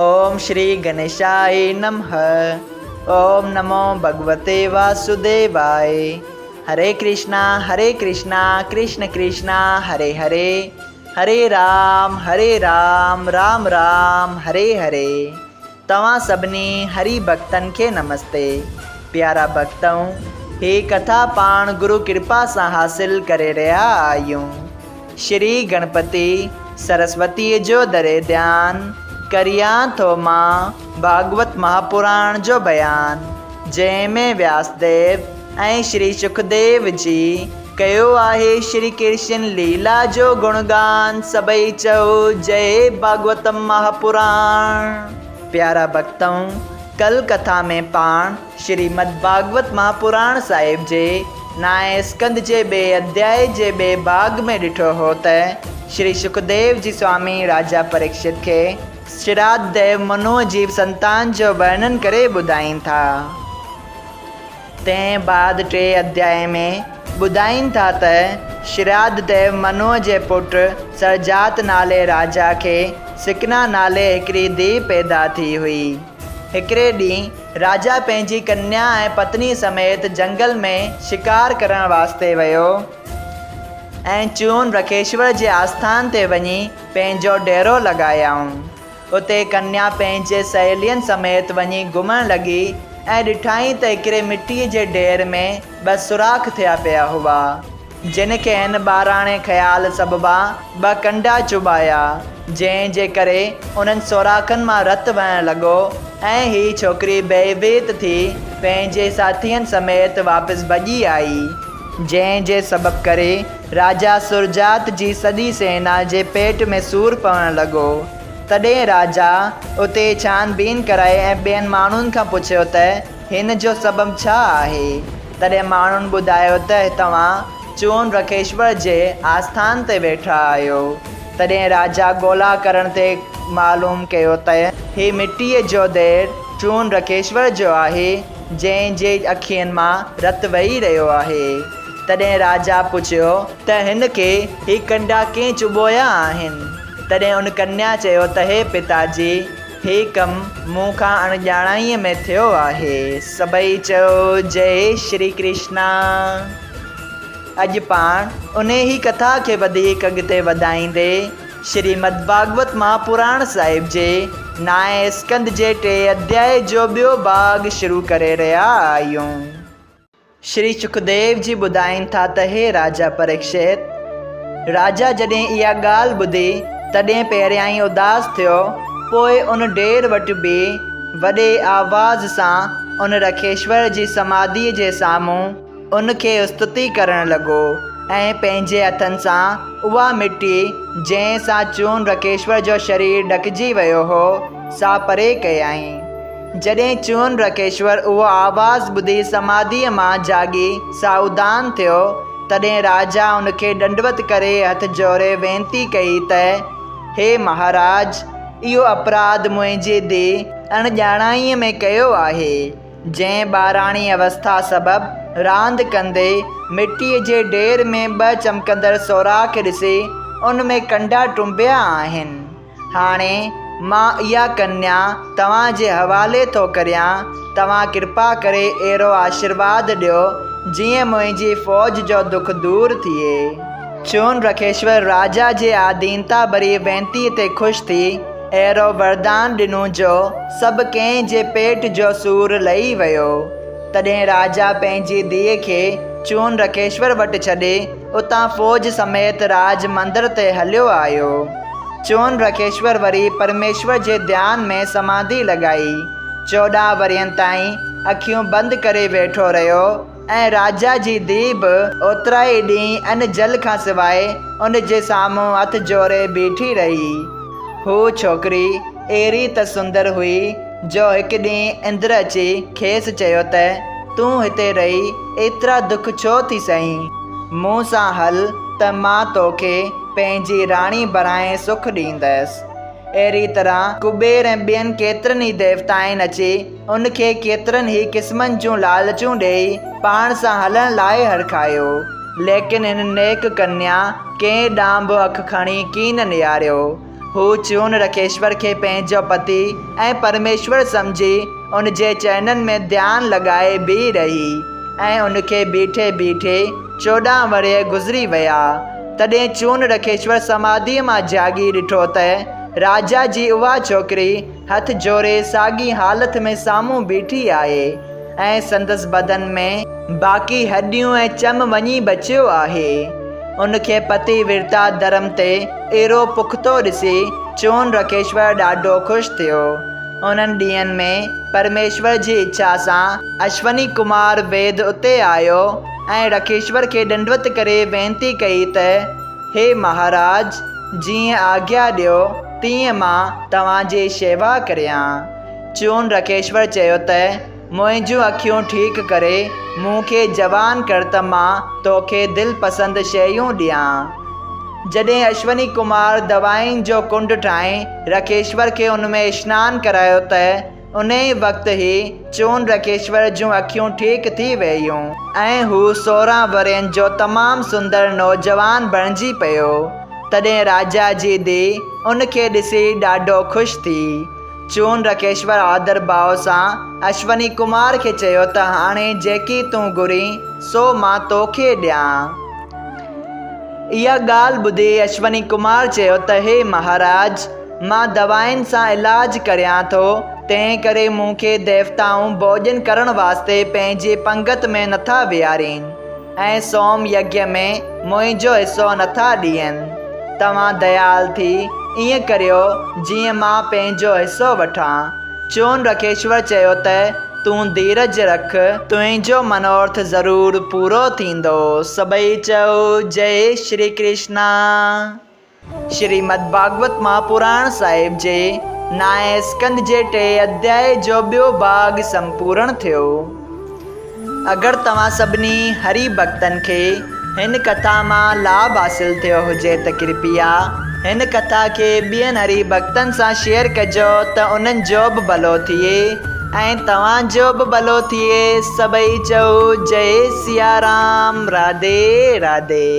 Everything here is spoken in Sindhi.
اوم شري گنيشائي نمه اوم نمو ڀڳوتي واسوديوائي هري ڪرشنا هري ڪرشنا ڪرشن ڪرشنا هري هري هري رام هري رام رام رام هري هري توهان سڀني هري ڀڳتن کي نمستي پيارا ڀڳتؤ هي ڪٿا پاڻ گرو ڪرپا سان حاصل ڪري رهيا آهيون. شري گڻپتي سرسوتيء جو دري ڌيان ڪريان ٿو مان ڀاڳوت مهاپراڻ جو بيان، جنهن ۾ وياسديو ۽ شري شڪديو جي ڪيو آهي شري ڪرشن ليلا جو گڻگان سڀئي چئو جئي ڀاڳوتم مهاپراڻ. پيارا ڀڳتؤ! ڪل ڪٿا ۾ پاڻ شريمد ڀاڳوت مهاپراڻ صاحب جي نائين اسڪنڌ جي ٻئي اڌيائي جي ٻئي ڀاڳ ۾ ڏٺو هو ته شري شڪديو جي سوامي راجا پريڪشت کي شراڌ ديو منوء جي سنتان جو ورڻن ڪري ٻڌائين ٿا. تنهن بعد ٽئين اڌيائي ۾ ٻڌائين ٿا ته شراڌ ديو منوء جي پٽ سرجات نالي راجا کي سڪنا نالي هڪڙي ڌيء پيدا ٿي هئي. هڪڙي ڏينهن راجا پنهنجي ڪنيا ۽ پتني سميت جهنگل ۾ شڪار ڪرڻ واسطي ويو ۽ چون رکيشور جي آسٿان تي وڃي پنهنجو ڊيرو لڳايائون. اتي ڪنيا پنهنجي سهيلين سميت وڃي گهمڻ لڳي ۽ ڏٺائين ته هڪڙي مٽيء جي ڍير ۾ ٻه سوراخ ٿيا پيا هئا. جن کي هن ٻاراڻي خيال سببان ٻه ڪنڊا چٻايا، جنهن جي ڪري انهن سوراخن مان رت وهڻ لڳو ۽ هي ڇوڪري بيويت ٿي پنهنجي ساٿين سميت واپس ڀڄي آئي. جنهن جي سبب ڪري راجا سرجات جي سڄي سينا جي پيٽ ۾ سور پوڻ لڳو. تڏهن راجا اتي ڇان بين ڪرائي ۽ ٻين ماڻهن کان پڇيو ته هن جو سبب ڇا آهي؟ تڏهن ماڻهن ٻڌايو ته توهان چون رکيشور جي آسٿان تي ويٺا آهيو. تڏهن راجا ڳولا ڪرڻ تي معلوم ڪيو ته هي مٽيء جو دير چون رکيشور جو آهي، جنهن جي اکين مان رت وهي رهيو آهي. تڏهن راجا پڇيو ته هن کي هي ڪنڊا ڪنهن چٻويا آهن؟ تڏهن ان ڪنيا چيو ته هي پتا جي! هي ڪم مون کان اڻڄاڻائيء ۾ ٿيو آهي. سڀئي چيو جئي شري ڪرشنا. اڄ پاڻ انهي ئي ڪٿا کي وڌيڪ اڳتي وڌائيندي شريمد ڀاڳوت مهاپراڻ صاحب جي نائين اسڪنڌ جي ٽئين اڌيائي جو ٻيو ڀاڳ شروع ڪري رهيا آهيون. شري شڪديو جي ٻڌائين ٿا ته هي راجا پريڪشت! راجا جڏهن اها ڳالهه ٻڌي، تڏهن پهريائين اداس ٿيو، پوء ان ڍير وٽ بيهي وڏي آواز سان ان رکيشور جي سماڌيء جي سامهون ان کي استتي ڪرڻ لڳو ۽ پنهنجي هٿن سان اها مٽي، جنهن سان چون رکيشور جو شرير ڍڪجي ويو هو، سا پري ڪيائين. جڏهن چون رکيشور اهو آواز ٻڌي سماڌيء مان جاڳي ساوڌان ٿيو، تڏهن راجا ان کي ڏنڊوت ڪري هٿ جوڙي وينتي ڪئي ته، هي مهاراج! اهو اپراڌ منهنجي ڌيء اڻڄاڻائيء ۾ ڪيو آهي، جنهن ٻاراڻي اوسٿا سبب راند ڪندي مٽيء جي ڍير ۾ ٻه چمڪندڙ سوراخ ڏسي ان ۾ ڪنڊا ٽنبيا آهن. هاڻي مان اها ڪنيا توهان جي حوالي ٿو ڪريان، توهان ڪرپا ڪري اهڙو آشيرواد ڏيو، جيئن منهنجي فوج جو دک دور ٿئي. چون رکيشور راجا جي آڌينتا ڀري وينتيء تي خوش ٿي اهڙو وردان ڏنو جو سڀ ڪنهن جي پيٽ جو سور لهي ويو. تڏهن راجا پنهنجي ڌيء کي چون رکيشور وٽ ڇڏي اتان فوج سميت راج مندر تي هليو آيو. چون رکيشور وري پرميشور جي ڌيان ۾ سماڌي لڳائي. 14 ورهين تائين اکيون بند ڪري ويٺو رهيو ۽ راجا جي ڌيء به اوترائي ڏينهن ان جل کان سواء ان جي سامهون هٿ جوڙي بيٺي رهي. هوء ڇوڪري اهڙي ته سندر هئي جو هڪ ڏينهن اندر اچي کيس چيو ته تون هتي رهي ايترا دک ڇو ٿي سهين؟ مون سان هل ته مان توکي پنهنجي راڻي بڻائي سک ڏيندس. اهڙي طرح ڪٻير ۽ ٻين ڪيترن ئي ديوتائن اچي ان کي ڪيترن ئي قسمن جون لالچون ڏيئي پاڻ سان هلڻ لاء هرکايو. ليڪن هن نيڪ ڪنيا ڪنهن ڏانهن به اک کڻي ڪين نهاريو. هو چون رکيشور کي پنهنجو پتي ۽ پرميشور سمجهي ان جي چرنن ۾ ڌيان لڳائي بيهي رهي ۽ ان کي بيٺي بيٺي 14 ورهيه گذري ويا. تڏهن چون رکيشور سماڌيء مان جاڳي ڏٺو ته راجا جي اها ڇوڪري هٿ جوڙي ساڳي حالت ۾ سامهون بيٺي آهي ۽ سندس بدن ۾ باقي هڏيون ۽ چم وڃي بچيو آهي. ان کي پتي ورتا ڌرم تي اهڙو پختو ڏسي چون رکيشور ڏاڍو خوش ٿيو. انهن ڏينهن ۾ پرميشور جي اڇا سان اشوني ڪمار ويد اتي آيو ۽ رکيشور کي ڏنڊوت ڪري وينتي ڪئي ته هي مهاراج! جيئن آگيا ڏيو، تيئن مان توهان جي شيوا ڪريان. چون رکيشور چيو ته، منهنجون اکيون ٺيڪ ڪري، مون کي جوان ڪر ته مان توکي دلپسند شيون ڏيان. جڏهن اشوني ڪمار دوائن جو ڪنڊ ٺاهي رکيشور کي ان ۾ اشنان ڪرايو ته، انهيء وقت ئي چون رکيشور جون اکيون ٺيڪ ٿي ويون ۽ هو 16 ورهين جو تمام سندر نوجوان بڻجي پيو. تڏهن راجا جي ڌيء ان کي ڏسي ڏاڍو خوش ٿي. چون رکيشور آدر ڀاء سان اشوني ڪمار کي چيو ته هاڻي جيڪي تون گهرين سو مان توکي ڏيان. اها ڳالهه ٻڌي اشوني ڪمار چيو ته هي مهاراج! مان دوائن سان علاج ڪريان ٿو، تنهن ڪري مون کي ديوتائون ڀوڄن ڪرڻ واسطي پنهنجي پنگت ۾ نٿا ويهارين ۽ سوم يگيه ۾ منهنجو حصو نٿا ڏين. توهان ديال ٿي ائين ڪريو جيئن مان پنهنجو حصو وٺان. چون رکيشور چيو ته تون ڌيرج رک، تنهنجو منورٿ ضرور پورو ٿيندو. سڀئي چئو جئي شري ڪرشنا. شريمد ڀاڳوت مهاپراڻ صاحب جي نائين اسڪنڌ جي ٽئين اڌيائي جو ٻيو ڀاڳ سمپورڻ ٿيو. اگر توهان سڀني هري ڀڳتن کي هن ڪٿا مان لاڀ حاصل ٿيو هجي ته ڪرپيا هن ڪٿا کي ٻين هري ڀڳتن سان شيئر ڪجو ته انهن جو به ڀلو ٿئي ۽ توهان جو به ڀلو ٿئي. سڀئي چئو جئي سيارام راڌي راڌي.